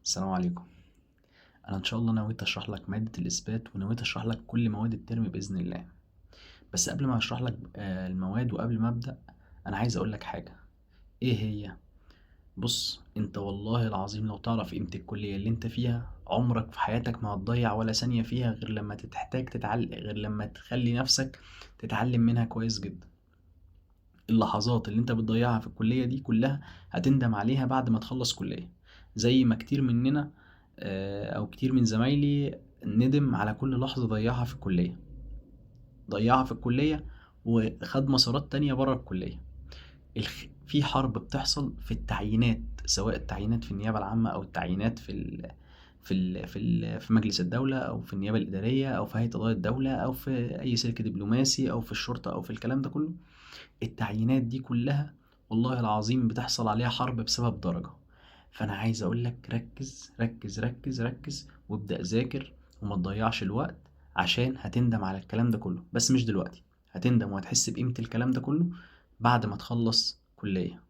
السلام عليكم. انا ان شاء الله نويت اشرح لك مادة الاثبات، ونويت اشرح لك كل مواد الترم باذن الله. بس قبل ما اشرح لك المواد وقبل ما ابدا، انا عايز اقول لك حاجة. ايه هي؟ بص، انت والله العظيم لو تعرف قيمة الكلية اللي انت فيها، عمرك في حياتك ما هتضيع ولا ثانية فيها غير لما تحتاج تتعلم، غير لما تخلي نفسك تتعلم منها كويس جدا. اللحظات اللي انت بتضيعها في الكلية دي كلها هتندم عليها بعد ما تخلص كلية، زي ما كتير مننا او كتير من زمايلي ندم على كل لحظة ضيعها في الكلية، ضيعها في الكلية وخد مسارات تانية بره الكلية. في حرب بتحصل في التعيينات، سواء التعيينات في النيابة العامة او التعيينات في مجلس الدولة او في النيابة الإدارية او في هيئة قضايا الدولة او في اي سلك دبلوماسي او في الشرطة او في الكلام ده كله. التعيينات دي كلها والله العظيم بتحصل عليها حرب بسبب درجة. فأنا عايز أقولك ركز ركز ركز ركز، وابدأ ذاكر وما تضيعش الوقت، عشان هتندم على الكلام ده كله. بس مش دلوقتي، هتندم وهتحس بقيمة الكلام ده كله بعد ما تخلص كلية.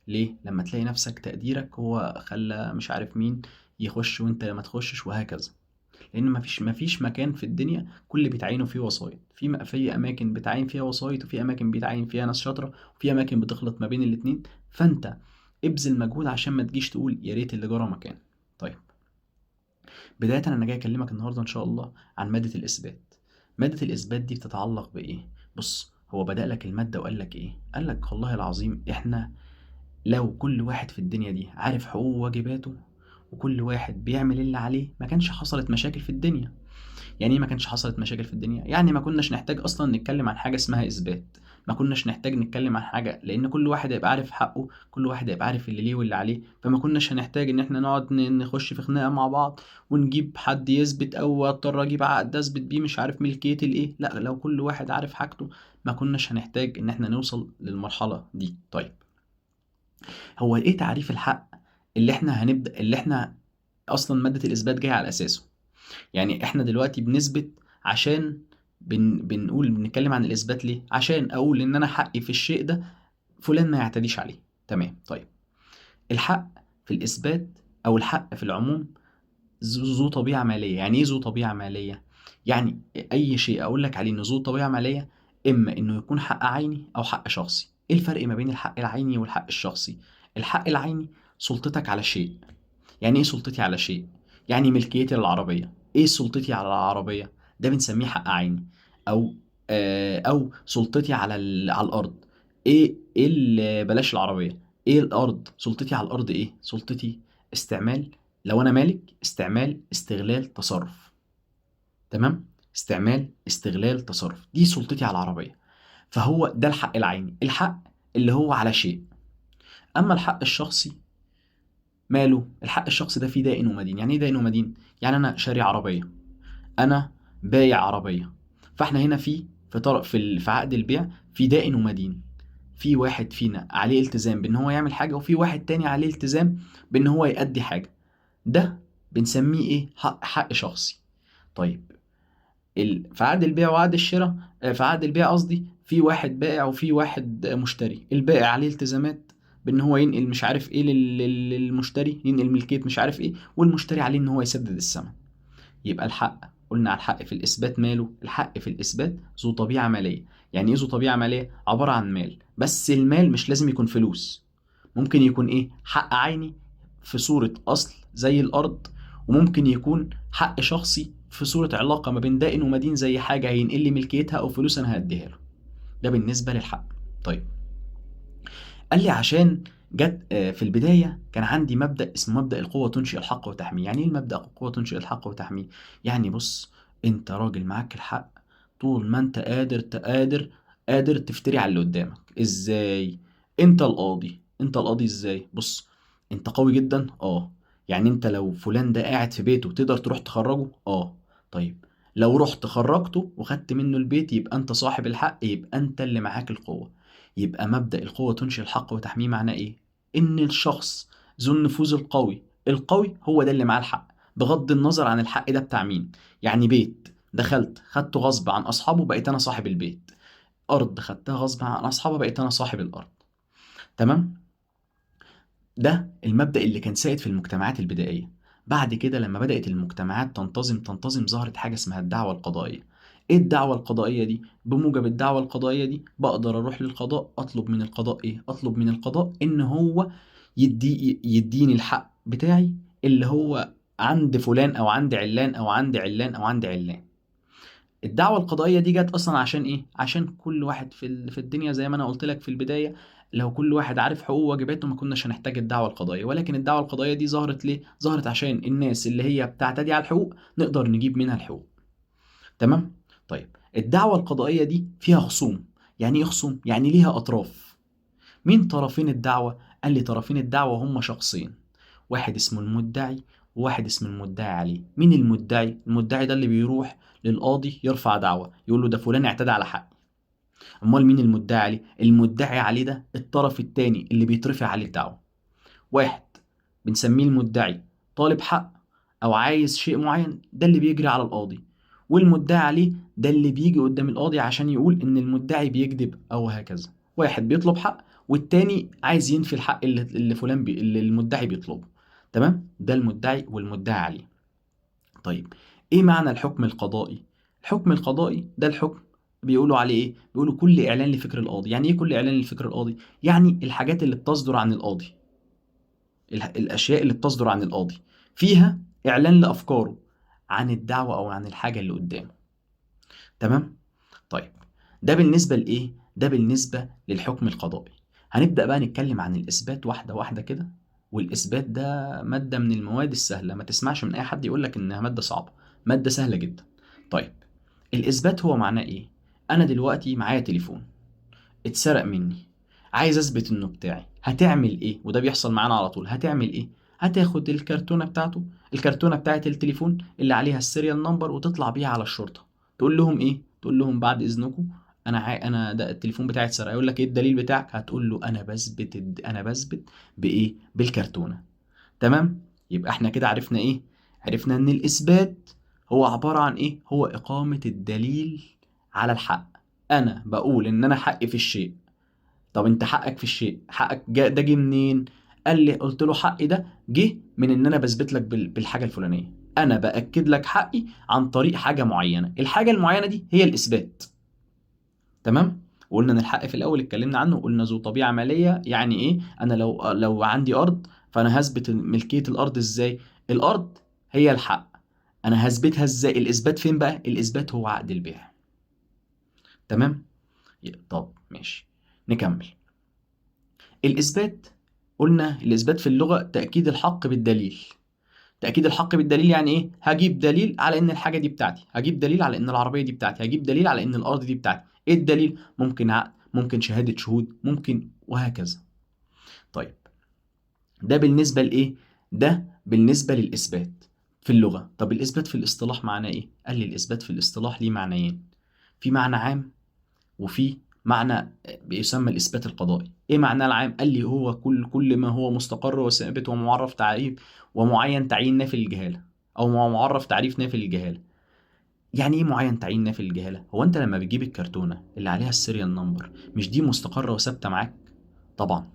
ليه؟ لما تلاقي نفسك تقديرك هو خلى مش عارف مين يخش وانت ما تخشش وهكذا. لان مفيش مكان في الدنيا كل اللي بيتعينوا فيه وسايط. في اماكن بتعين فيها وسايط، وفي اماكن بيتعين فيها ناس شاطره، وفي اماكن بتخلط ما بين الاتنين. فانت ابذل مجهود عشان ما تجيش تقول يا ريت اللي جرى مكان. طيب، بدايه انا جاي اكلمك النهارده ان شاء الله عن ماده الاثبات. ماده الاثبات دي بتتعلق بايه؟ بص، هو بدأ لك الماده وقال لك ايه؟ قال لك والله العظيم احنا لو كل واحد في الدنيا دي عارف حقوقه وواجباته، وكل واحد بيعمل اللي عليه، ما كانش حصلت مشاكل في الدنيا. يعني ايه ما كانش حصلت مشاكل في الدنيا؟ يعني ما كناش نحتاج اصلا نتكلم عن حاجه اسمها اثبات، ما كناش نحتاج نتكلم عن حاجه، لان كل واحد هيبقى عارف حقه، كل واحد هيبقى عارف اللي ليه واللي عليه. فما كناش هنحتاج ان احنا نقعد نخش في خناقه مع بعض ونجيب حد يثبت، او اضطر اجيب عقد اثبت بيه مش عارف ملكيه الايه. لا، لو كل واحد عارف حاجته ما كناش هنحتاج ان احنا نوصل للمرحله دي. طيب، هو ايه تعريف الحق اللي احنا هنبدا، اللي احنا اصلا ماده الاثبات جايه على اساسه؟ يعني احنا دلوقتي بنثبت عشان بنقول بنتكلم عن الاثبات ليه؟ عشان اقول ان انا حقي في الشيء ده فلان ما يعتديش عليه. تمام. طيب، الحق في الاثبات او الحق في العموم ذو طبيعه ماليه. يعني ايه ذو طبيعه ماليه؟ يعني اي شيء اقول لك عليه انه ذو طبيعه ماليه، اما انه يكون حق عيني او حق شخصي. ايه الفرق ما بين الحق العيني والحق الشخصي؟ الحق العيني سلطتك على شيء. يعني ايه سلطتي على شيء؟ يعني ملكيتي للعربيه. ايه سلطتي على العربيه؟ ده بنسميه حق عيني. او سلطتي على على الارض. ايه بلاش العربيه، ايه الارض؟ سلطتي على الارض ايه؟ سلطتي استعمال، لو انا مالك، استعمال، استغلال، تصرف. تمام؟ استعمال، استغلال، تصرف، دي سلطتي على العربيه. فهو ده الحق العيني، الحق اللي هو على شيء. اما الحق الشخصي ماله؟ الحق الشخصي ده فيه دائن ومدين. يعني ايه دائن ومدين؟ يعني انا شاري عربيه، انا بايع عربيه، فاحنا هنا في في طرف في في عقد البيع في دائن ومدين. في واحد فينا عليه التزام بان هو يعمل حاجه، وفي واحد تاني عليه التزام بان هو يأدي حاجه. ده بنسميه ايه؟ حق شخصي. طيب، في عقد البيع وعقد الشراء، في عقد البيع قصدي، في واحد بائع وفي واحد مشتري. البائع عليه التزامات بان هو ينقل مش عارف ايه للمشتري، ينقل ملكية مش عارف ايه، والمشتري عليه ان هو يسدد الثمن. يبقى الحق، قلنا على الحق في الإثبات ماله؟ الحق في الإثبات ذو طبيعة مالية. يعني ايه ذو طبيعة مالية؟ عبارة عن مال، بس المال مش لازم يكون فلوس، ممكن يكون ايه؟ حق عيني في صورة أصل زي الأرض، وممكن يكون حق شخصي في صورة علاقة ما بين دائن ومدين، زي حاجة هينقل لي ملكيتها أو فلوس أنا هديها له. ده بالنسبة للحق. طيب، قال لي عشان جت في البداية كان عندي مبدأ اسمه مبدأ القوة تنشئ الحق وتحميه. يعني ايه المبدأ القوة تنشئ الحق وتحميه؟ يعني بص، انت راجل معاك الحق، طول ما انت قادر تفتري على اللي قدامك. ازاي؟ انت القاضي. انت القاضي ازاي؟ بص، انت قوي جدا، يعني انت لو فلان ده قاعد في بيته تقدر تروح تخرجه، طيب لو رحت خرجته وخدت منه البيت يبقى انت صاحب الحق، يبقى انت اللي معاك القوة. يبقى مبدأ القوة تنشئ الحق وتحميه معناه ايه؟ ان الشخص ذو النفوذ القوي، القوي هو ده اللي معاه الحق، بغض النظر عن الحق ده بتاع مين. يعني بيت دخلت خدته غصب عن اصحابه بقيت انا صاحب البيت، ارض خدتها غصب عن اصحابها بقيت انا صاحب الارض. تمام؟ ده المبدأ اللي كان سائد في المجتمعات البدائية. بعد كده لما بدأت المجتمعات تنتظم ظهرت حاجة اسمها الدعوة القضائية. ايه الدعوة القضائية دي؟ بموجب الدعوة القضائية دي بقدر اروح للقضاء اطلب من القضاء ايه؟ اطلب من القضاء ان هو يديني الحق بتاعي اللي هو عند فلان او عند علان او عند علان او عند علان. الدعوة القضائية دي جت اصلا عشان ايه؟ عشان كل واحد في الدنيا زي ما انا قلت لك في البداية، لو كل واحد عارف حقوقه وواجباته ما كناش هنحتاج الدعوة القضائية. ولكن الدعوة القضائية دي ظهرت ليه؟ ظهرت عشان الناس اللي هي بتعتدي على الحقوق نقدر نجيب منها الحقوق. تمام؟ طيب الدعوة القضائية دي فيها خصوم. يعني ايه خصوم؟ يعني ليها أطراف. مين طرفين الدعوة؟ قال لي طرفين الدعوة هم شخصين، واحد اسمه المدعي وواحد اسمه المدعي عليه. مين المدعي؟ المدعي ده اللي بيروح للقاضي يرفع دعوة يقول له ده فلان اعتدى على حقي. امال مين المدعي عليه؟ المدعي عليه ده الطرف التاني اللي بيترفع عليه الدعوة. واحد بنسميه المدعي طالب حق او عايز شيء معين، ده اللي بيجري على القاضي. والمدعي عليه ده اللي بيجي قدام القاضي عشان يقول ان المدعي بيكذب او هكذا. واحد بيطلب حق والتاني عايز ينفي الحق اللي فلان اللي المدعي بيطلبه. تمام؟ ده المدعي والمدعي عليه. طيب ايه معنى الحكم القضائي؟ الحكم القضائي ده الحكم بيقولوا عليه ايه؟ بيقولوا كل اعلان لفكر القاضي. يعني ايه كل اعلان لفكر القاضي؟ يعني الحاجات اللي بتصدر عن القاضي، الاشياء اللي بتصدر عن القاضي فيها اعلان لافكاره عن الدعوة او عن الحاجة اللي قدامه. تمام؟ طيب ده بالنسبة لايه؟ ده بالنسبة للحكم القضائي. هنبدأ بقى نتكلم عن الإثبات واحدة واحدة كده. والإثبات ده مادة من المواد السهلة، ما تسمعش من أي حد يقولك إنها مادة صعبة، مادة سهلة جدا. طيب الإثبات هو معناه إيه؟ أنا دلوقتي معايا تليفون اتسرق مني، عايز أثبت إنه بتاعي، هتعمل إيه؟ وده بيحصل معانا على طول. هتعمل إيه؟ هتاخد الكرتونة بتاعته، الكرتونة بتاعت التليفون اللي عليها ال serial number، وتطلع بيها على الشرطة. تقول لهم إيه؟ تقول لهم بعد إذنكم انا ده التليفون بتاعي اتسرق. يقول لك ايه الدليل بتاعك؟ هتقول له انا بثبت، انا بثبت بايه؟ بالكرتونه. تمام؟ يبقى احنا كده عرفنا ايه؟ عرفنا ان الاثبات هو عبارة عن ايه؟ هو اقامه الدليل على الحق. انا بقول ان انا حقي في الشيء. طب انت حقك في الشيء، حقك ده جه منين؟ قال لي، قلت له حقي ده جه من ان انا بثبت لك بالحاجة الفلانية. انا باكد لك حقي عن طريق حاجة معينة، الحاجة المعينة دي هي الاثبات. تمام؟ وقلنا ان الحق في الاول اتكلمنا عنه، قلنا ذو طبيعة ماليه. يعني ايه؟ انا لو عندي ارض فانا هثبت ملكية الارض ازاي؟ الارض هي الحق، انا هثبتها ازاي؟ الاثبات فين بقى؟ الاثبات هو عقد البيع. تمام؟ طب ماشي نكمل. الاثبات قلنا الاثبات في اللغة تاكيد الحق بالدليل. تأكيد الحق بالدليل يعني إيه؟ هجيب دليل على إن الحاجة دي بتاعتي، هجيب دليل على إن العربية دي بتاعتي، هجيب دليل على إن الأرض دي بتاعتي. إيه الدليل؟ ممكن عقد، ممكن شهادة شهود، ممكن وهكذا. طيب ده بالنسبة لإيه؟ ده بالنسبة للإثبات في اللغة. طب الإثبات في الاصطلاح معناه إيه؟ قال لي الإثبات في الاصطلاح ليه معنيين، في معنى عام وفي معنى بيسمى الإثبات القضائي. إيه معناه العام؟ قال لي هو كل ما هو مستقر وثابت ومعرف تعريف ومعين تعيين نافي للجهالة، أو معرف تعريف نافي للجهالة. يعني إيه معين تعيين نافي للجهالة؟ هو أنت لما بتجيب الكرتونة اللي عليها ال serial number مش دي مستقرة وثابتة معاك؟ طبعا.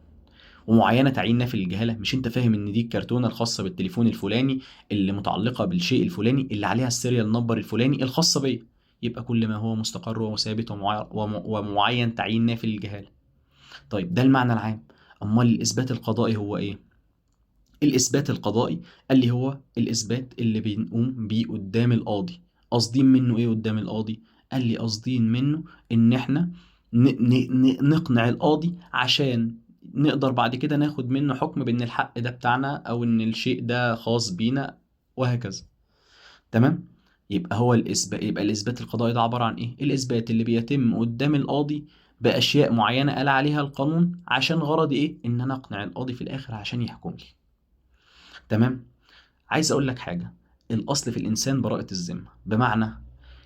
ومعينة تعيين نافي للجهالة، مش أنت فاهم إن دي الكرتونة الخاصة بالتليفون الفلاني اللي متعلقة بالشيء الفلاني اللي عليها ال serial number الفلاني الخاصة بيا؟ يبقى كل ما هو مستقر وثابت ومعين تعيين نافي للجهالة. طيب ده المعنى العام. أمال الإثبات القضائي هو إيه؟ الإثبات القضائي قال لي هو الإثبات اللي بنقوم بيه قدام القاضي. قاصدين منه إيه قدام القاضي؟ قال لي قاصدين منه إن إحنا نقنع القاضي عشان نقدر بعد كده ناخد منه حكم بإن الحق ده بتاعنا أو إن الشيء ده خاص بينا وهكذا. تمام؟ يبقى هو الإثبات، يبقى الإثبات القضائي ده عبارة عن إيه؟ الإثبات اللي بيتم قدام القاضي بأشياء معينة قال عليها القانون عشان غرضي إيه؟ إن أنا أقنع القاضي في الآخر عشان يحكم لي. تمام؟ عايز أقول لك حاجة، الأصل في الإنسان براءة الذمة. بمعنى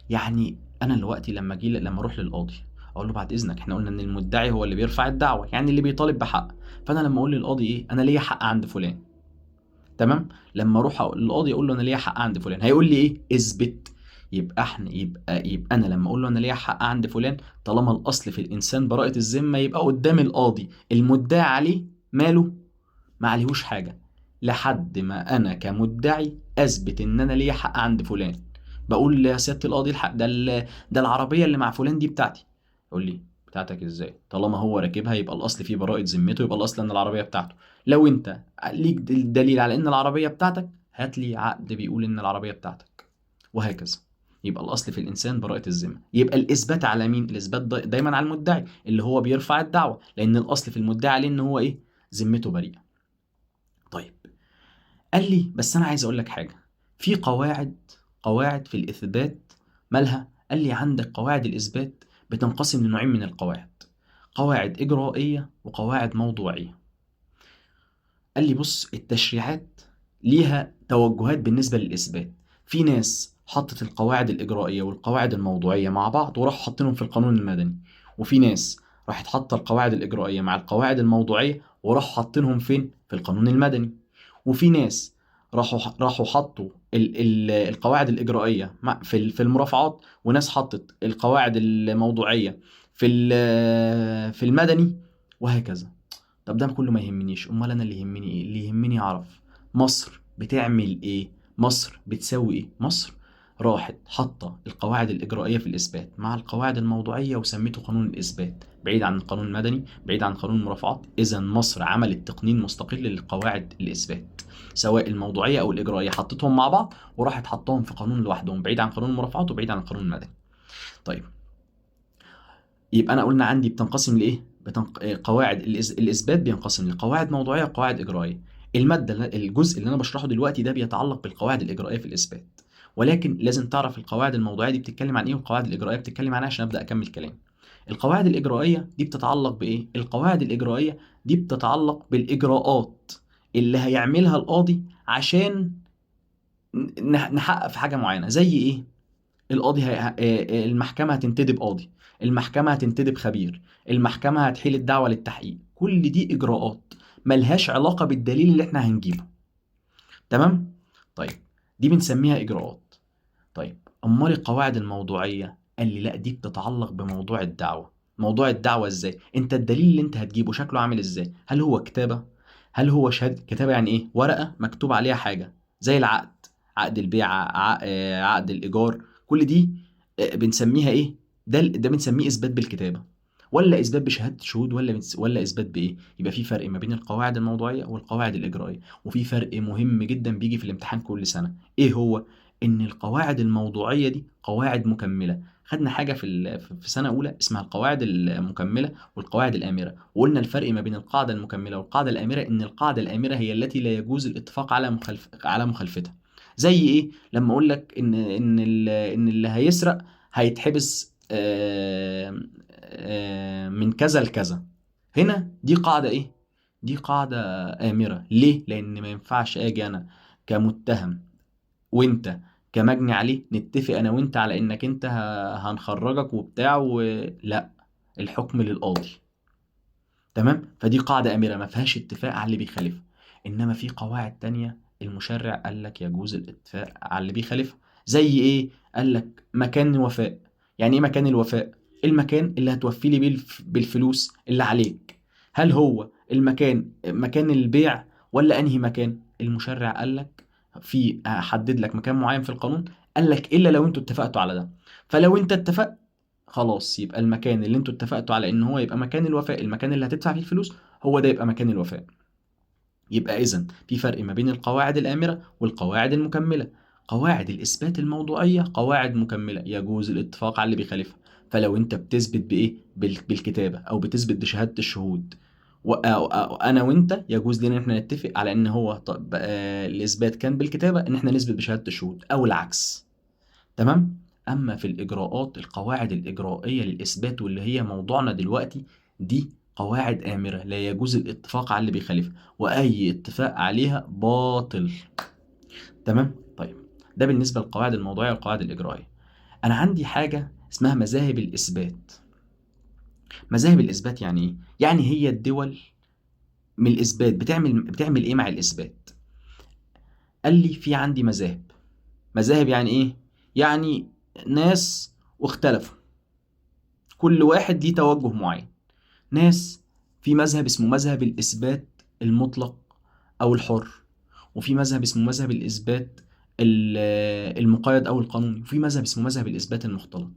يعني أنا دلوقتي لما أروح للقاضي أقول له بعد إذنك، إحنا قلنا إن المدعي هو اللي بيرفع الدعوة، يعني اللي بيطالب بحق. فأنا لما أقول للقاضي إيه؟ أنا ليا حق عند فلان. تمام؟ لما اروح للقاضي اقول له انا ليا حق عند فلان، هيقول لي ايه؟ اثبت. يبقى احنا يبقى انا لما اقول له انا ليا حق عند فلان، طالما الاصل في الانسان براءة الذمة، يبقى قدام القاضي المدعي عليه ماله؟ ما عليهوش حاجة. لحد ما انا كمدعي اثبت ان انا ليا حق عند فلان. بقول يا سيادة القاضي الحق ده، ده العربية اللي مع فلان دي بتاعتي. يقول لي بتاعتك ازاي؟ طالما هو راكبها يبقى الاصل فيه براءه ذمته، يبقى الاصل ان العربية بتاعته. لو انت ليك دليل على ان العربية بتاعتك هات لي عقد بيقول ان العربية بتاعتك، وهكذا. يبقى الاصل في الانسان براءه الذمة. يبقى الاثبات على مين؟ الاثبات دايما على المدعي اللي هو بيرفع الدعوة، لان الاصل في المدعي عليه ان هو ايه؟ ذمته بريئة. طيب قال لي بس انا عايز اقول لك حاجة، في قواعد في الاثبات. مالها؟ قال لي عندك قواعد الاثبات بتنقسم لنوعين من القواعد، قواعد اجرائيه وقواعد موضوعية. قال لي بص، التشريعات ليها توجهات بالنسبة للاثبات. في ناس حطت القواعد الاجرائيه والقواعد الموضوعية مع بعض وراحوا حاطينهم في القانون المدني، وفي ناس راحت حاطه القواعد الاجرائيه مع القواعد الموضوعية وراحوا حاطينهم فين؟ في القانون المدني. وفي ناس راحوا حطوا القواعد الاجرائيه في المرافعات، وناس حطت القواعد الموضوعية في المدني، وهكذا. طب ده كله ما يهمنيش، امال انا اللي يهمني ايه؟ اللي يهمني اعرف مصر بتعمل ايه، مصر بتسوي ايه. مصر راحت حاطه القواعد الاجرائيه في الاثبات مع القواعد الموضوعية وسميته قانون الاثبات، بعيد عن القانون المدني، بعيد عن قانون المرافعات. اذا مصر عملت تقنين مستقل للقواعد الاثبات سواء الموضوعية او الاجرائيه، حطتهم مع بعض وراحت حطاهم في قانون لوحدهم، بعيد عن قانون المرافعات وبعيد عن القانون المدني. طيب يبقى انا قلنا عندي بتنقسم لايه؟ قواعد الاثبات بينقسم لقواعد موضوعية وقواعد اجرائيه. المادة الجزء اللي انا بشرحه دلوقتي ده بيتعلق بالقواعد الاجرائيه في الاثبات، ولكن لازم تعرف القواعد الموضوعية دي بتتكلم عن ايه والقواعد الاجرائيه بتتكلم عن ايه عشان ابدا اكمل كلام. القواعد الاجرائيه دي بتتعلق بايه؟ القواعد الاجرائيه دي بتتعلق بالاجراءات اللي هيعملها القاضي عشان نحقق في حاجة معينة. زي ايه؟ القاضي المحكمة هتنتدب قاضي، المحكمة هتنتدب خبير، المحكمة هتحيل الدعوة للتحقيق. كل دي اجراءات ملهاش علاقة بالدليل اللي احنا هنجيبه. تمام؟ طيب دي بنسميها اجراءات. طيب امال القواعد الموضوعية؟ قال لي لا، دي بتتعلق بموضوع الدعوة. موضوع الدعوة ازاي؟ انت الدليل اللي انت هتجيبه شكله عامل ازاي؟ هل هو كتابه؟ هل هو شهادة؟ كتابه يعني ايه؟ ورقة مكتوب عليها حاجة زي العقد، عقد البيع، عقد الايجار، كل دي بنسميها ايه؟ ده بنسميه اثبات بالكتابة، ولا اثبات بشهادة شهود، ولا اثبات بايه؟ يبقى في فرق ما بين القواعد الموضوعية والقواعد الاجرائيه. وفي فرق مهم جدا بيجي في الامتحان كل سنة، ايه هو؟ ان القواعد الموضوعية دي قواعد مكملة. خدنا حاجة في سنة اولى اسمها القواعد المكمله والقواعد الامره، وقلنا الفرق ما بين القاعدة المكمله والقاعدة الامره ان القاعدة الامره هي التي لا يجوز الاتفاق على مخالفتها. زي ايه؟ لما اقول لك ان اللي هيسرق هيتحبس من كذا لكذا. هنا دي قاعدة ايه؟ دي قاعدة امره. ليه؟ لان ما ينفعش اجي انا كمتهم وانت كمجني عليه نتفق انا وانت على انك انت هنخرجك وبتاع، ولا الحكم للقاضي. تمام؟ فدي قاعدة امره ما فيهاش اتفاق على اللي بيخالفها. انما في قواعد تانية المشرع قال لك يجوز الاتفاق على اللي بيخالفها. زي ايه؟ قال لك مكان وفاء. يعني ايه مكان الوفاء؟ المكان اللي هتوفي لي بالفلوس اللي عليك. هل هو المكان مكان البيع ولا انهي مكان؟ المشرع قال لك في حدد لك مكان معين في القانون، قال لك الا لو انتوا اتفقتوا على ده. فلو انت اتفقت خلاص يبقى المكان اللي انتوا اتفقتوا على ان هو يبقى مكان الوفاء، المكان اللي هتدفع فيه الفلوس، هو ده يبقى مكان الوفاء. يبقى اذا في فرق ما بين القواعد الآمرة والقواعد المكملة. قواعد الإثبات الموضوعية قواعد مكملة يجوز الاتفاق على اللي بيخالفها. فلو انت بتثبت بايه؟ بالكتابة او بتثبت بشهادة الشهود، انا وانت يجوز لنا ان احنا نتفق على ان هو طب الاثبات كان بالكتابة ان احنا نثبت بشهادة الشهود او العكس. تمام؟ اما في الاجراءات، القواعد الاجرائية للاثبات واللي هي موضوعنا دلوقتي، دي قواعد آمرة لا يجوز الاتفاق على اللي بيخالفها، واي اتفاق عليها باطل. تمام؟ طيب ده بالنسبة للقواعد الموضوعية والقواعد الإجرائية. أنا عندي حاجة اسمها مذاهب الإثبات. مذاهب الإثبات يعني إيه؟ يعني هي الدول من الإثبات بتعمل إيه مع الإثبات؟ قال لي في عندي مذاهب. مذاهب يعني إيه؟ يعني ناس واختلفوا، كل واحد ليه توجه معين. ناس في مذهب اسمه مذهب الإثبات المطلق أو الحر، وفي مذهب اسمه مذهب الإثبات المقيد أو القانوني، وفي مذهب اسمه مذهب الإثبات المختلط.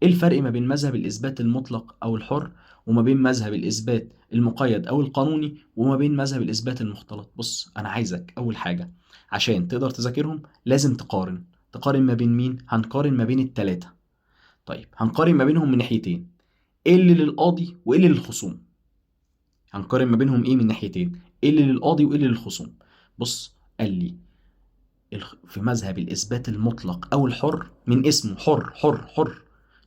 إيه الفرق ما بين مذهب الإثبات المطلق أو الحر، وما بين مذهب الإثبات المقيد أو القانوني، وما بين مذهب الإثبات المختلط؟ بص، أنا عايزك أول حاجة عشان تقدر تذاكرهم لازم تقارن. تقارن ما بين مين؟ هنقارن ما بين التلاتة. طيب هنقارن ما بينهم من ناحيتين، إيه اللي للقاضي وإيه اللي للخصوم؟ هنقارن ما بينهم إيه من ناحيتين؟ إيه اللي للقاضي وإيه اللي للخصوم؟ بص، قال لي في مذهب الإثبات المطلق أو الحر، من اسمه حر حر حر،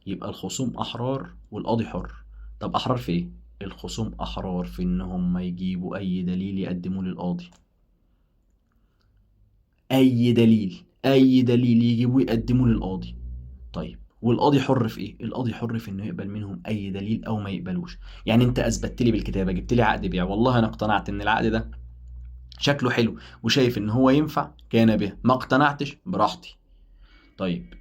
يبقى الخصوم أحرار والقاضي حر. طب أحرار في إيه؟ الخصوم أحرار في إن هم يجيبوا أي دليل يقدموه للقاضي، أي دليل، أي دليل يجيبوه يقدموه للقاضي. طيب والقاضي حر في إيه؟ القاضي حر في إنه يقبل منهم أي دليل أو ما يقبلوش. يعني أنت أثبتت لي بالكتابة، جبت لي عقد بيع، والله أنا اقتنعت إن العقد ده شكله حلو وشايف إن هو ينفع، كان به. ما اقتنعتش براحتي. طيب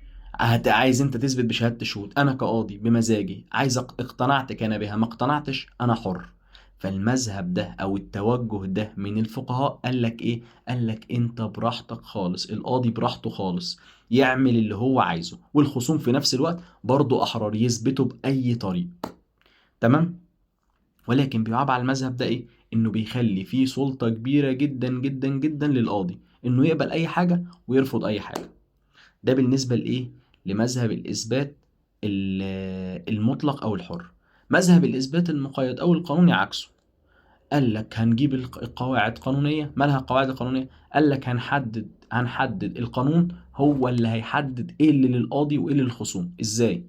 عايز انت تثبت بشهادة شهود، انا كقاضي بمزاجي عايز اقتنعت كان بها، ما اقتنعتش انا حر. فالمذهب ده او التوجه ده من الفقهاء قال لك ايه؟ قال لك انت براحتك خالص، القاضي براحته خالص يعمل اللي هو عايزه، والخصوم في نفس الوقت برضو احرار يثبتوا باي طريق. تمام؟ ولكن بيعاب على المذهب ده ايه؟ انه بيخلي فيه سلطة كبيرة جدا جدا جدا للقاضي انه يقبل اي حاجة ويرفض اي حاجة. ده بالنسبة لايه؟ لمذهب الإثبات المطلق أو الحر. مذهب الإثبات المقيد أو القانوني عكسه، قال لك هنجيب القواعد قانونية. مالها القواعد القانونية؟ قال لك هنحدد القانون هو اللي هيحدد إيه اللي للقاضي وإيه اللي للخصوم. إزاي؟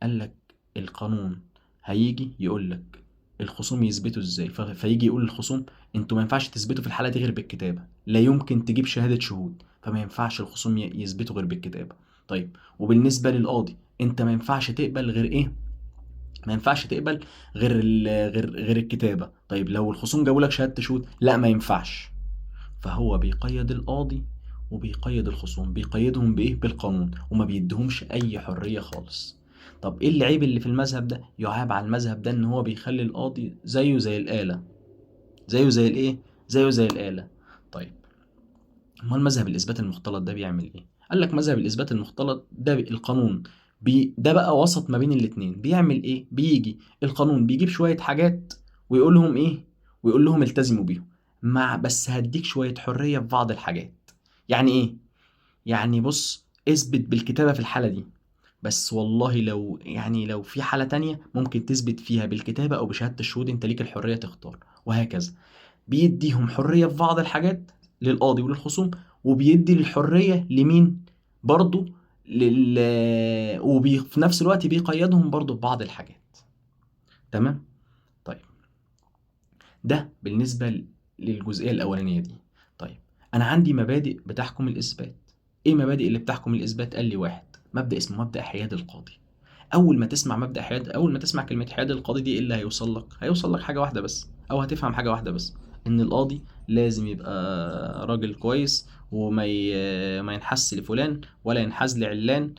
قال لك القانون هيجي يقول لك الخصوم يثبتوا إزاي، فيجي يقول للخصوم انتوا ما ينفعش تثبتوا في الحالة دي غير بالكتابة، لا يمكن تجيب شهادة شهود، فما ينفعش الخصوم يثبتوا غير بالكتابة. طيب وبالنسبة للقاضي انت ما ينفعش تقبل غير ايه؟ ما ينفعش تقبل غير غير الكتابة. طيب لو الخصوم جابوا لك شهادة شهود، لا ما ينفعش. فهو بيقيد القاضي وبيقيد الخصوم، بيقيدهم بايه؟ بالقانون، وما بيديهمش اي حرية خالص. طب ايه العيب اللي في المذهب ده؟ يعاب على المذهب ده ان هو بيخلي القاضي زيه زي الآلة، زيه زي الايه؟ زيه زي الآلة. طيب امال مذهب الإثبات المختلط ده بيعمل ايه؟ قال لك مذهب الإثبات المختلط ده القانون ده بقى وسط ما بين الاتنين. بيعمل ايه؟ بيجي القانون بيجيب شوية حاجات ويقول لهم ايه؟ ويقول لهم التزموا بيهم، مع بس هديك شوية حرية في بعض الحاجات. يعني ايه؟ يعني بص، اثبت بالكتابة في الحالة دي، بس والله لو يعني لو في حالة تانية ممكن تثبت فيها بالكتابة أو بشهادة الشهود، انت ليك الحرية تختار، وهكذا. بيديهم حرية في بعض الحاجات للقاضي وللخصوم، وبيدي الحرية لمين؟ برضو وفي نفس الوقت بيقيدهم برضو ببعض الحاجات. تمام؟ طيب ده بالنسبة للجزئية الأولانية دي. طيب أنا عندي مبادئ بتحكم الإثبات. إيه مبادئ اللي بتحكم الإثبات؟ قال لي واحد، مبدأ اسمه مبدأ حياد القاضي. أول ما تسمع مبدأ حياد، أول ما تسمع كلمة حياد القاضي دي، إيه اللي هيوصل لك؟ هيوصل لك حاجة واحدة بس، أو هتفهم حاجة واحدة بس، إن القاضي لازم يبقى راجل كويس وما ما ينحس لفلان ولا ينحاز لعلان.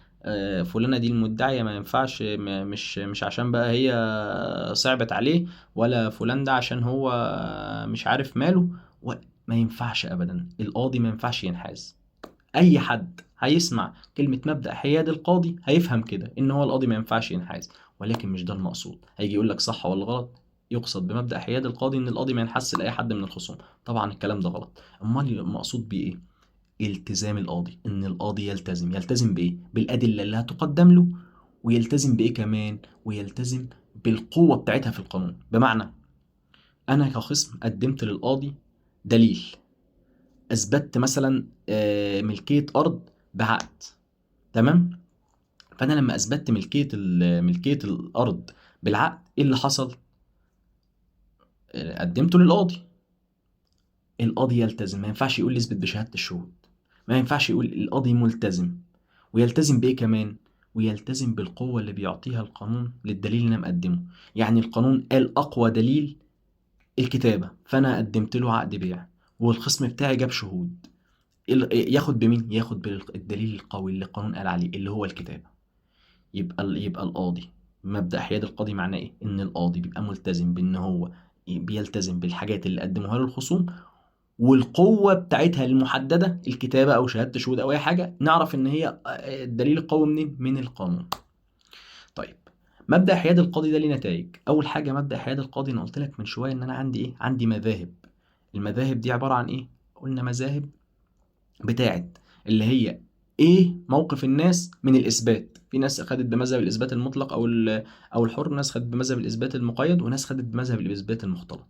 فلانة دي المدعية ما ينفعش، مش عشان بقى هي صعبت عليه، ولا فلان ده عشان هو مش عارف ماله، ما ينفعش أبدا. القاضي ما ينفعش ينحاز. أي حد هيسمع كلمة مبدأ حياد القاضي هيفهم كده إن هو القاضي ما ينفعش ينحاز، ولكن مش ده المقصود. هيجي يقول لك صح ولا غلط؟ يقصد بمبدأ حياد القاضي إن القاضي ما ينحاز لأي حد من الخصوم. طبعا الكلام ده غلط. أمال المقصود بيه إيه؟ التزام القاضي، إن القاضي يلتزم. يلتزم بإيه؟ بالأدلة اللي هتقدم له، ويلتزم بإيه كمان؟ ويلتزم بالقوة بتاعتها في القانون. بمعنى أنا كخصم قدمت للقاضي دليل، أثبتت مثلا ملكية أرض بعقد، تمام؟ فأنا لما أثبتت ملكية الأرض بالعقد، إيه اللي حصل؟ قدمته للقاضي. القاضي يلتزم، ما ينفعش يقول لي اثبت بشهادة الشهود، ما ينفعش يقول. القاضي ملتزم، ويلتزم بإيه كمان؟ ويلتزم بالقوة اللي بيعطيها القانون للدليل اللي أنا مقدمه. يعني القانون قال أقوى دليل الكتابة، فأنا قدمت له عقد بيع، والخصم بتاعي جاب شهود، ياخد بمين؟ ياخد بالدليل القوي اللي القانون قال عليه اللي هو الكتابة. يبقى القاضي، مبدأ حياد القاضي معناه إيه؟ إن القاضي بيبقى ملتزم بإن هو بيلتزم بالحاجات اللي قدموها له الخصوم، والقوه بتاعتها المحددة، الكتابة او شهادة شهود او اي حاجة، نعرف ان هي الدليل القوي منين؟ من القانون. طيب مبدا حياد القاضي ده ليه نتائج. اول حاجة مبدا حياد القاضي، انا قلت لك من شوية ان انا عندي ايه؟ عندي مذاهب. المذاهب دي عبارة عن ايه؟ قلنا مذاهب بتاعت اللي هي ايه موقف الناس من الاثبات. في ناس خدت بمذهب الاثبات المطلق او الحر، ناس خدت بمذهب الاثبات المقيد، وناس خدت بمذهب الاثبات المختلط.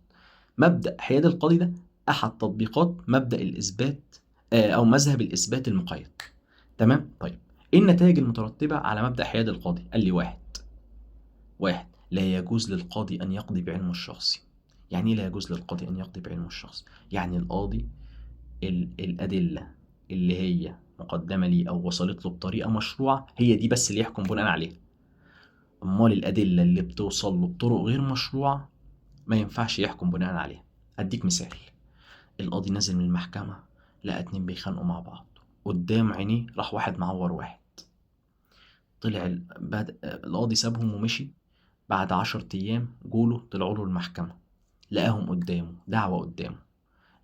مبدا حياد القاضي ده احد تطبيقات مبدا الاثبات او مذهب الاثبات المقيد. تمام؟ طيب ايه النتائج المترتبة على مبدا حياد القاضي؟ قال لي واحد، لا يجوز للقاضي ان يقضي بعلمه الشخصي. يعني ايه لا يجوز للقاضي ان يقضي بعلمه الشخصي؟ يعني القاضي الادلة اللي هي مقدمه ليه او وصلت له بطريقة مشروعه هي دي بس اللي يحكم بناء عليها. امال الادلة اللي بتوصل له بطرق غير مشروعه ما ينفعش يحكم بناء عليها. اديك مثال، القاضي نازل من المحكمة لقى اتنين بيخانقوا مع بعض قدام عينيه، راح واحد معور واحد، طلع القاضي سابهم ومشي. بعد 10 ايام جولة طلعوا له المحكمة، لقاهم قدامه، دعوه قدامه.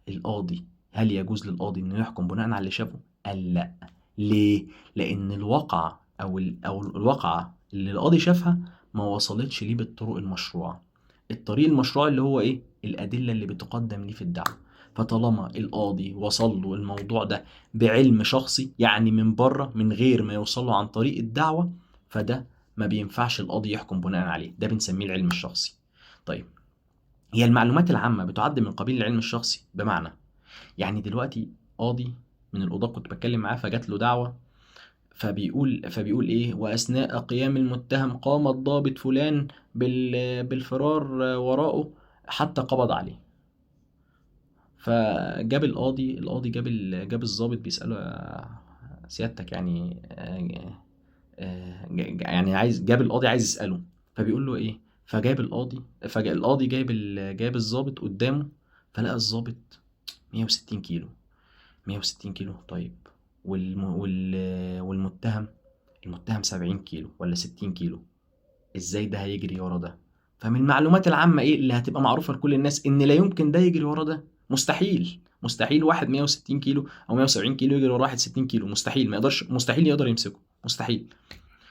القاضي هل يجوز للقاضي انه يحكم بناء على اللي شافه؟ قال لا. ليه؟ لان الواقعة او الواقعة اللي القاضي شافها ما وصلتش ليه بالطرق المشروعة. الطريق المشروع اللي هو ايه؟ الادلة اللي بتقدم ليه في الدعوة. فطالما القاضي وصل له الموضوع ده بعلم شخصي، يعني من بره، من غير ما يوصل له عن طريق الدعوة، فده ما بينفعش القاضي يحكم بناء عليه. ده بنسميه العلم الشخصي. طيب هي المعلومات العامة بتعد من قبيل العلم الشخصي؟ بمعنى يعني دلوقتي قاضي من القضاة كنت بتكلم معاه، فجات له دعوة، فبيقول ايه؟ واثناء قيام المتهم قام الضابط فلان بالفرار وراءه حتى قبض عليه. فجاب القاضي جاب الضابط بيسأله سيادتك يعني يعني عايز، جاب القاضي عايز يسأله، فبيقول له ايه؟ فجاب القاضي، فالقاضي جاب الضابط قدامه، فلقى الضابط 160 كيلو، 160 كيلو. طيب والمتهم، المتهم 70 كيلو ولا 60 كيلو، ازاي ده هيجري ورا ده؟ فمن المعلومات العامة ايه اللي هتبقى معروفة لكل الناس؟ ان لا يمكن ده يجري ورا ده، مستحيل، مستحيل واحد 160 كيلو او 170 كيلو يجري ورا واحد 60 كيلو، مستحيل، ما يقدرش، مستحيل يقدر يمسكه، مستحيل.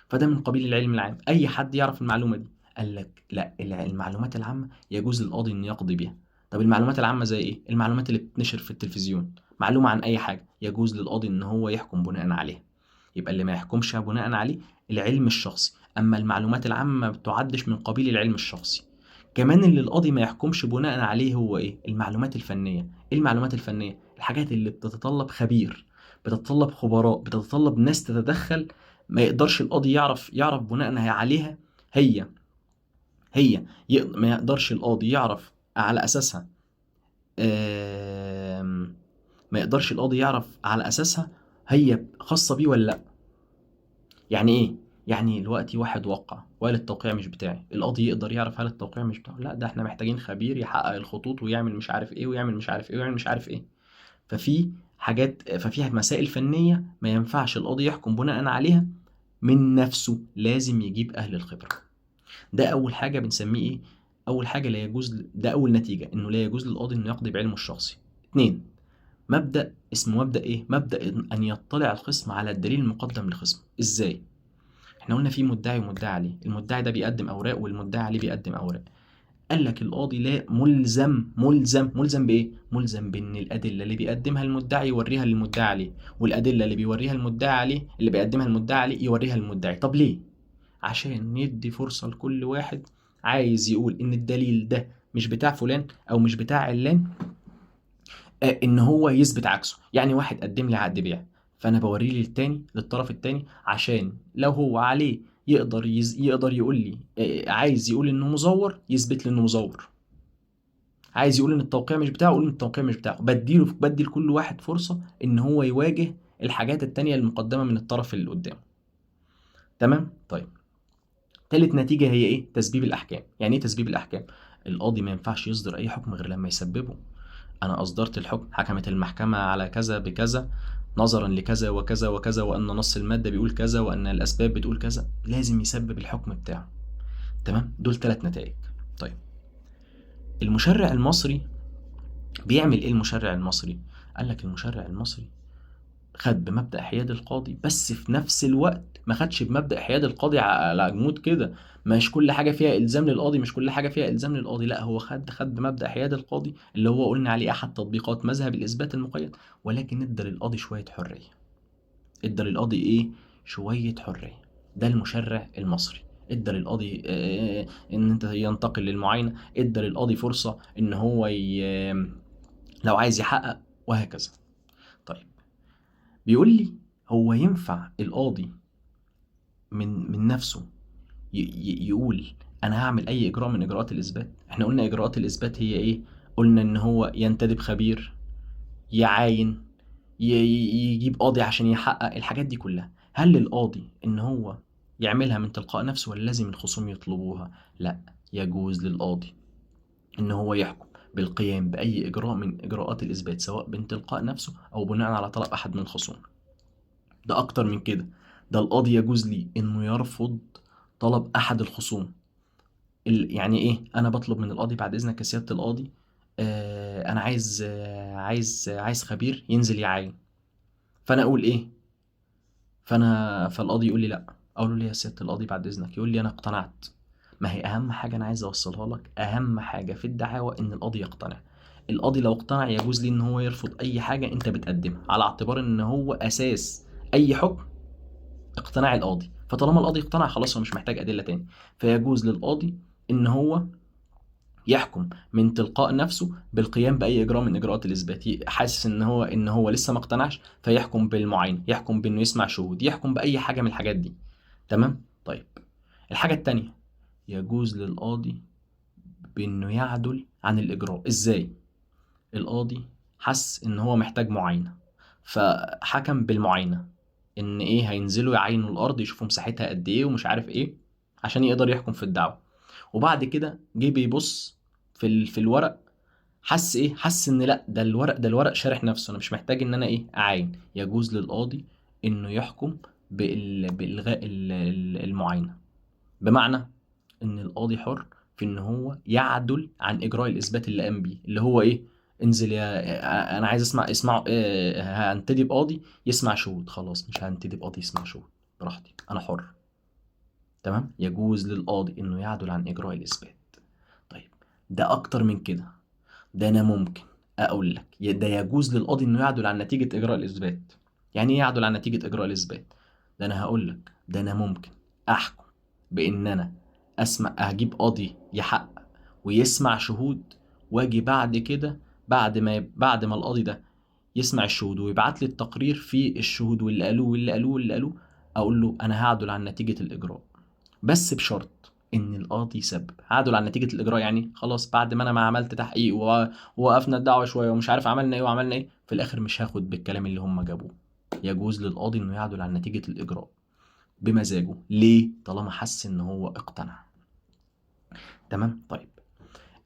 فده من قبيل العلم العام، اي حد يعرف المعلومة دي. قال لك لا، المعلومات العامة يجوز للقاضي انه يقضي بيها. طب المعلومات العامة زي ايه؟ المعلومات اللي بتنشر في التلفزيون، معلومة عن اي حاجة يجوز للقاضي ان هو يحكم بناء عليها. يبقى اللي ما يحكمش بناء عليه العلم الشخصي، اما المعلومات العامة ما بتعدش من قبيل العلم الشخصي. كمان اللي القاضي ما يحكمش بناء عليه هو ايه؟ المعلومات الفنية. ايه المعلومات الفنية؟ الحاجات اللي بتتطلب خبير، بتتطلب خبراء، بتتطلب ناس تتدخل، ما يقدرش القاضي يعرف بناء عليها. هي ما يقدرش القاضي يعرف على اساسها، ما يقدرش القاضي يعرف على اساسها هي خاصة بيه ولا لا. يعني ايه؟ يعني دلوقتي واحد وقع وقال التوقيع مش بتاعي، القاضي يقدر يعرف هل التوقيع مش بتاعه؟ لا، ده احنا محتاجين خبير يحقق الخطوط ويعمل مش عارف ايه ويعمل مش عارف ايه ويعمل مش عارف ايه. ففي حاجات، ففي مسائل فنية ما ينفعش القاضي يحكم بناء عليها من نفسه، لازم يجيب اهل الخبرة. ده اول حاجة بنسميه ايه؟ اول حاجة لا يجوز، ده اول نتيجة، انه لا يجوز للقاضي انه يقضي بعلمه الشخصي. 2، مبدأ اسمه مبدأ ايه؟ مبدأ ان يطلع الخصم على الدليل المقدم لخصمه. ازاي؟ احنا قلنا في مدعي ومدعي عليه، المدعي ده بيقدم اوراق والمدعي عليه بيقدم اوراق. قال لك القاضي لا، ملزم ملزم ملزم بايه؟ ملزم بان الادلة اللي بيقدمها المدعي يوريها للمدعي عليه، والادلة اللي بيوريها المدعي عليه اللي بيقدمها المدعي عليه يوريها للمدعي. طب ليه؟ عشان ندي فرصة لكل واحد عايز يقول ان الدليل ده مش بتاع فلان او مش بتاع علان، ان هو يثبت عكسه. يعني واحد قدم لي عقد بيع، فانا بوريه للتاني، للطرف التاني، عشان لو هو عليه يقدر يقدر يقول لي، عايز يقول انه مزور يثبت لي انه مزور، عايز يقول ان التوقيع مش بتاعه يقول ان التوقيع مش بتاعه. بدي لكل واحد فرصة ان هو يواجه الحاجات التانية المقدمة من الطرف اللي قدامه. تمام؟ طيب تالت نتيجة هي ايه؟ تسبيب الأحكام. يعني ايه تسبيب الأحكام؟ القاضي ما ينفعش يصدر أي حكم غير لما يسببه. أنا أصدرت الحكم، حكمت المحكمة على كذا بكذا نظرا لكذا وكذا وكذا، وأن نص المادة بيقول كذا، وأن الأسباب بتقول كذا، لازم يسبب الحكم بتاعه. تمام؟ دول 3 نتائج. طيب المشرع المصري بيعمل ايه المشرع المصري؟ قال لك المشرع المصري خد بمبدأ حياد القاضي، بس في نفس الوقت ما خدش بمبدأ حياد القاضي على جمود كده، مش كل حاجة فيها إلزام للقاضي، مش كل حاجة فيها إلزام للقاضي، لا هو خد بمبدأ حياد القاضي اللي هو قلنا عليه أحد تطبيقات مذهب الإثبات المقيد، ولكن ادى للقاضي شوية حرية. ادى للقاضي إيه؟ شوية حرية. ده المشرع المصري ادى للقاضي ان انت ينتقل للمعاينة، ادى للقاضي فرصة ان هو لو عايز يحقق وهكذا. طيب بيقول لي هو ينفع القاضي من نفسه يقول انا هعمل اي اجراء من اجراءات الاثبات؟ احنا قلنا اجراءات الاثبات هي ايه؟ قلنا ان هو ينتدب خبير، يعاين، يجيب قاضي عشان يحقق، الحاجات دي كلها. هل للقاضي ان هو يعملها من تلقاء نفسه ولا لازم الخصوم يطلبوها؟ لا، يجوز للقاضي ان هو يحكم بالقيام بأي إجراء من إجراءات الإثبات سواء من تلقاء نفسه أو بناء على طلب أحد من الخصوم. ده أكتر من كده، ده القاضي يجوز لي إنه يرفض طلب أحد الخصوم. يعني إيه؟ أنا بطلب من القاضي بعد إذنك يا سيادة القاضي، أنا عايز خبير ينزل يعاين. فأنا أقول إيه؟ فالقاضي يقول لي لأ. أقول له ليه يا سيادة القاضي بعد إذنك؟ يقول لي أنا اقتنعت. ما هي أهم حاجة أنا عايز أوصلها لك، أهم حاجة في الدعاوى إن القاضي يقتنع. القاضي لو اقتنع يجوز لي إن هو يرفض أي حاجة أنت بتقدمها، على اعتبار إن هو أساس أي حكم اقتناع القاضي. فطالما القاضي اقتنع خلاص هو مش محتاج أدلة تاني. فيجوز للقاضي إن هو يحكم من تلقاء نفسه بالقيام بأي إجراء من إجراءات الإثبات. حاسس إن هو لسه ما اقتنعش فيحكم بالمعاينة، يحكم بإنه يسمع شهود، يحكم بأي حاجة من الحاجات دي. تمام؟ طيب الحاجة التانية، يجوز للقاضي بإنه يعدل عن الإجراء. إزاي؟ القاضي حس إن هو محتاج معاينة فحكم بالمعاينة، إن إيه، هينزلوا يعاينوا الأرض يشوفوا مساحتها قد إيه ومش عارف إيه عشان يقدر يحكم في الدعوة. وبعد كده جه بيبص في الورق، حس إيه؟ حس إن لأ، ده الورق شارح نفسه، أنا مش محتاج إن أنا إيه أعاين. يجوز للقاضي إنه يحكم بإلغاء المعاينة، بمعنى إن القاضي حر في إن هو يعدل عن إجراء الإثبات اللي قام بيه، اللي هو إيه؟ انزل يا، أنا عايز اسمع، هنتدي بقاضي يسمع شهود، خلاص مش هنتدي بقاضي يسمع شهود، براحتي أنا حر. تمام؟ يجوز للقاضي إنه يعدل عن إجراء الإثبات. طيب ده أكتر من كده، ده أنا ممكن أقول لك ده يجوز للقاضي إنه يعدل عن نتيجة إجراء الإثبات. يعني إيه يعدل عن نتيجة إجراء الإثبات؟ ده أنا هقول لك ده أنا ممكن أحكم بإن أنا أسمع، أجيب قاضي يحقق ويسمع شهود، واجي بعد كده بعد ما القاضي ده يسمع الشهود ويبعت لي التقرير في الشهود واللي قالوه واللي قالوه واللي قالوه، اقول له انا هعدل عن نتيجة الاجراء، بس بشرط ان القاضي يسبب. هعدل عن نتيجة الاجراء يعني خلاص بعد ما انا ما عملت تحقيق ووقفنا الدعوة شوية ومش عارف عملنا ايه وعملنا ايه، في الاخر مش هاخد بالكلام اللي هم جابوه. يجوز للقاضي انه يعدل عن نتيجة الاجراء بمزاجه. ليه؟ طالما حس ان هو اقتنع. تمام؟ طيب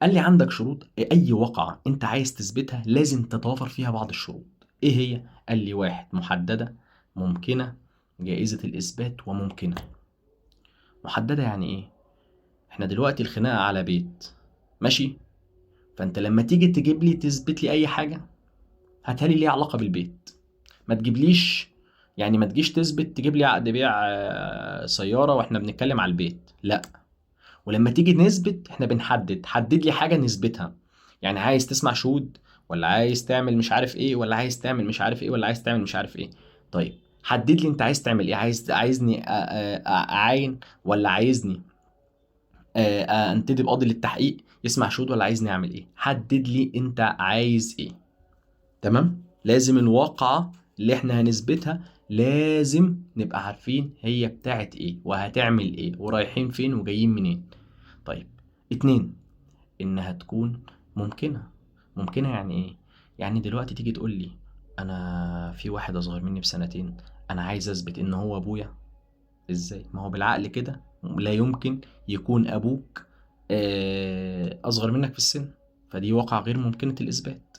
قال لي عندك شروط، اي وقعة انت عايز تثبتها لازم تتوافر فيها بعض الشروط. ايه هي؟ قال لي واحد، محددة، ممكنة، جائزة الإثبات، وممكنة. محددة يعني ايه؟ احنا دلوقتي الخناقة على بيت، ماشي؟ فانت لما تيجي تجيب لي تثبت لي اي حاجة هاتها لي ليها علاقة بالبيت، ما تجيبليش يعني ما تجيش تثبت تجيب لي عقد بيع سيارة واحنا بنتكلم على البيت، لا. ولما تيجي نثبت احنا بنحدد، حدد لي حاجة نثبتها، يعني عايز تسمع شهود ولا عايز تعمل مش عارف ايه ولا عايز تعمل مش عارف ايه ولا عايز تعمل مش عارف ايه. طيب حدد لي انت عايز تعمل ايه، عايزني اعاين ولا عايزني انتدب قاضي للتحقيق يسمع شهود ولا عايزني اعمل ايه؟ حدد لي انت عايز ايه. تمام؟ لازم الواقعة اللي احنا هنثبتها لازم نبقى عارفين هي بتاعت ايه وهتعمل ايه ورايحين فين وجايين منين. طيب 2، انها تكون ممكنة. ممكنة يعني ايه؟ يعني دلوقتي تيجي تقول لي انا في واحد اصغر مني بسنتين انا عايز اثبت ان هو ابويا. ازاي؟ ما هو بالعقل كده لا يمكن يكون ابوك اصغر منك في السن، فدي واقعة غير ممكنة الاثبات.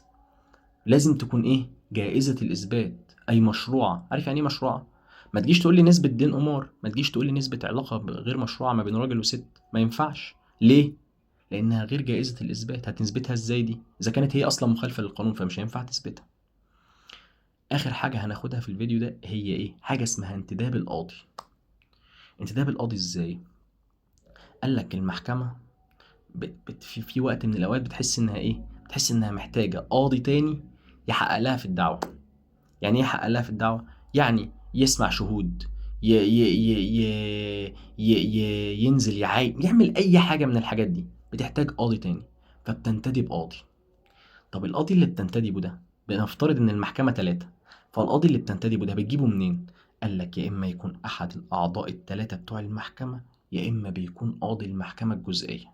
لازم تكون ايه؟ جائزة الاثبات، اي مشروعة. عارف يعني ايه مشروعة؟ ما تجيش تقول لي نسبة دين قمار، ما تجيش تقول لي نسبة علاقة غير مشروعة ما بين راجل وست، ما ينفعش. ليه؟ لأنها غير جائزة الإثبات. هتثبتها إزاي دي؟ إذا كانت هي أصلا مخالفة للقانون فمش هينفع تثبتها. آخر حاجة هناخدها في الفيديو ده هي إيه؟ حاجة اسمها انتداب القاضي. انتداب القاضي إزاي؟ قال لك المحكمة في وقت من الأوقات بتحس إنها إيه؟ بتحس إنها محتاجة قاضي تاني يحقق لها في الدعوة. يعني إيه يحقق لها في الدعوة؟ يعني يسمع شهود، ي ي ي ي ي ي ينزل يعاين، يعمل أي حاجة من الحاجات دي، بتحتاج قاضي تاني، فبتنتدب قاضي. طب القاضي اللي بتنتدبه ده، بنفترض إن المحكمة 3، فالقاضي اللي بتنتدبه ده بتجيبه منين؟ قال لك يا إما يكون أحد الأعضاء ال3 بتوع المحكمة، يا إما بيكون قاضي المحكمة الجزئية.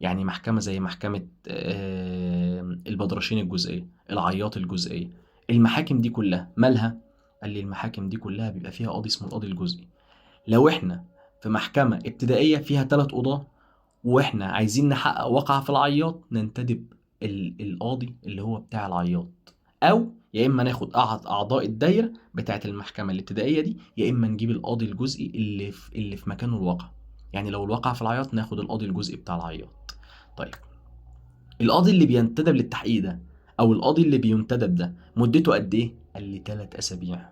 يعني محكمة زي محكمة البدرشين الجزئية، العياط الجزئية، المحاكم دي كلها مالها؟ قال لي المحاكم دي كلها بيبقى فيها قاضي اسمه القاضي الجزئي. لو احنا في محكمة ابتدائية فيها 3 قضاة واحنا عايزين نحقق واقعة في العياط، ننتدب القاضي اللي هو بتاع العياط، او يا اما ناخد احد اعضاء الدايرة بتاعة المحكمة الابتدائية دي، يا اما نجيب القاضي الجزئي اللي في مكانه الواقع. يعني لو الواقع في العياط ناخد القاضي الجزئي بتاع العياط. طيب القاضي اللي بينتدب للتحقيق ده، او القاضي اللي بينتدب ده، مدته قد ايه؟ قال لي 3 أسابيع.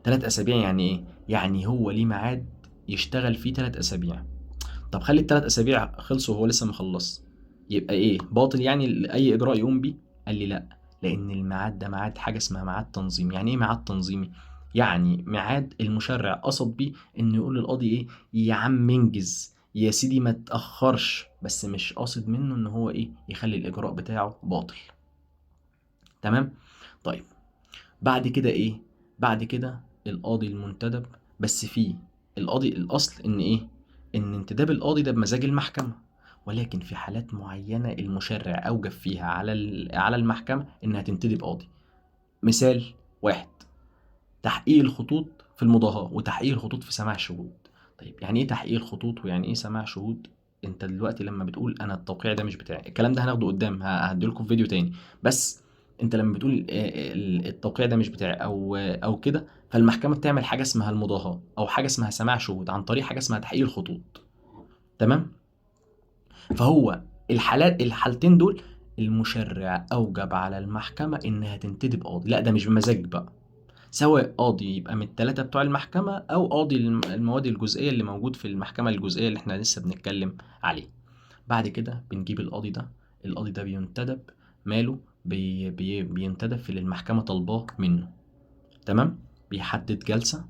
3 أسابيع يعني ايه؟ يعني هو ليه ميعاد يشتغل فيه 3 أسابيع. طب خلي ال3 أسابيع خلصوا وهو لسه ما خلص، يبقى ايه؟ باطل يعني اي اجراء يقوم بيه؟ قال لي لا، لان الميعاد ده ميعاد حاجة اسمها ميعاد تنظيمي. يعني ايه ميعاد تنظيمي؟ يعني ميعاد المشرع قصد بيه انه يقول للقاضي ايه؟ يا عم انجز يا سيدي، ما تاخرش، بس مش قاصد منه ان هو ايه؟ يخلي الاجراء بتاعه باطل. تمام؟ طيب بعد كده ايه؟ بعد كده القاضي المنتدب، بس فيه القاضي الاصل ان ايه؟ ان انتداب القاضي ده بمزاج المحكمة، ولكن في حالات معينة المشرع اوجب فيها على المحكمة انها تنتدب قاضي. مثال واحد، تحقيق الخطوط في المضاهاة وتحقيق الخطوط في سماع شهود. طيب يعني ايه تحقيق الخطوط ويعني ايه سماع شهود؟ انت دلوقتي لما بتقول انا التوقيع ده مش بتاعي، الكلام ده هناخده قدام، هديلكم في فيديو تاني، بس انت لما بتقول التوقيع ده مش بتاعي او كده، فالمحكمة بتعمل حاجة اسمها المضاهاة او حاجة اسمها سماع شهود عن طريق حاجة اسمها تحقيق الخطوط. تمام؟ فهو الحالتين دول المشرع اوجب على المحكمة انها تنتدب قاضي. لا ده مش بمزاج بقى، سواء قاضي يبقى من ال3 بتوع المحكمة، أو قاضي المواد الجزئية اللي موجود في المحكمة الجزئية اللي احنا لسه بنتكلم عليه. بعد كده بنجيب القاضي ده، القاضي ده بينتدب، ماله؟ بي بي بينتدب في اللي المحكمة طالباه منه. تمام؟ بيحدد جلسة،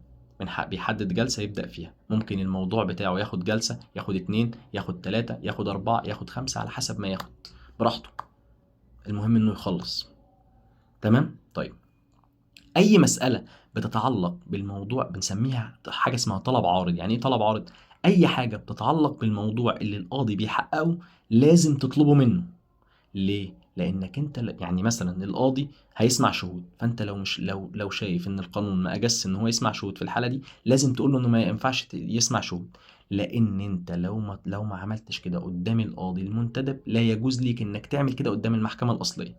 بيحدد جلسة يبدأ فيها. ممكن الموضوع بتاعه ياخد جلسة، ياخد 2، ياخد 3، ياخد 4، ياخد 5، على حسب ما ياخد براحته، المهم انه يخلص. تمام؟ طيب اي مسألة بتتعلق بالموضوع بنسميها حاجة اسمها طلب عارض. يعني ايه طلب عارض؟ اي حاجة بتتعلق بالموضوع اللي القاضي بيحققه لازم تطلبه منه. ليه؟ لانك انت يعني مثلا القاضي هيسمع شهود، فانت لو مش لو شايف ان القانون ما اجازش ان هو يسمع شهود في الحالة دي، لازم تقول له انه ما ينفعش يسمع شهود، لان انت لو ما عملتش كده قدام القاضي المنتدب لا يجوز ليك انك تعمل كده قدام المحكمة الأصلية.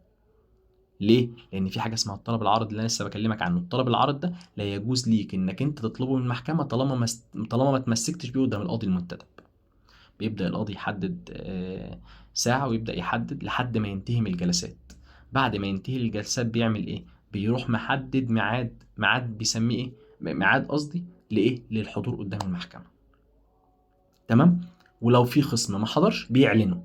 ليه؟ لأن في حاجة اسمها الطلب العارض اللي أنا لسه بكلمك عنه. الطلب العارض ده لا يجوز ليك إنك أنت تطلبه من المحكمة طالما ما تمسكتش بيه قدام القاضي المنتدب. بيبدأ القاضي يحدد ساعة، ويبدأ يحدد لحد ما ينتهي من الجلسات. بعد ما ينتهي الجلسات بيعمل إيه؟ بيروح محدد ميعاد بيسميه إيه؟ ميعاد قصدي لإيه؟ للحضور قدام المحكمة. تمام؟ ولو في خصم ما حضرش بيعلنه.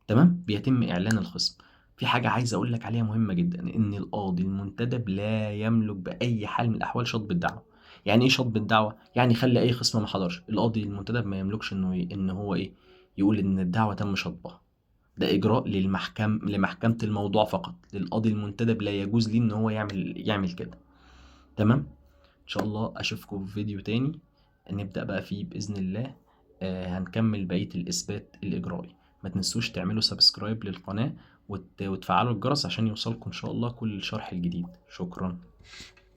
تمام؟ بيتم إعلان الخصم. في حاجة عايز أقول لك عليها مهمة جدا، إن القاضي المنتدب لا يملك بأي حال من الأحوال شطب الدعوة. يعني إيه شطب الدعوة؟ يعني خلي أي خصم ما حضرش، القاضي المنتدب ما يملكش إن هو إيه؟ يقول إن الدعوة تم شطبها. ده إجراء لمحكمة الموضوع فقط، للقاضي المنتدب لا يجوز ليه إن هو يعمل كده. تمام؟ إن شاء الله أشوفكم في فيديو تاني نبدأ بقى فيه بإذن الله، هنكمل بقية الإثبات الإجرائي. ما تنسوش تعملوا subscribe للقناة وتفعلوا الجرس عشان يوصلكم إن شاء الله كل الشرح الجديد. شكرا.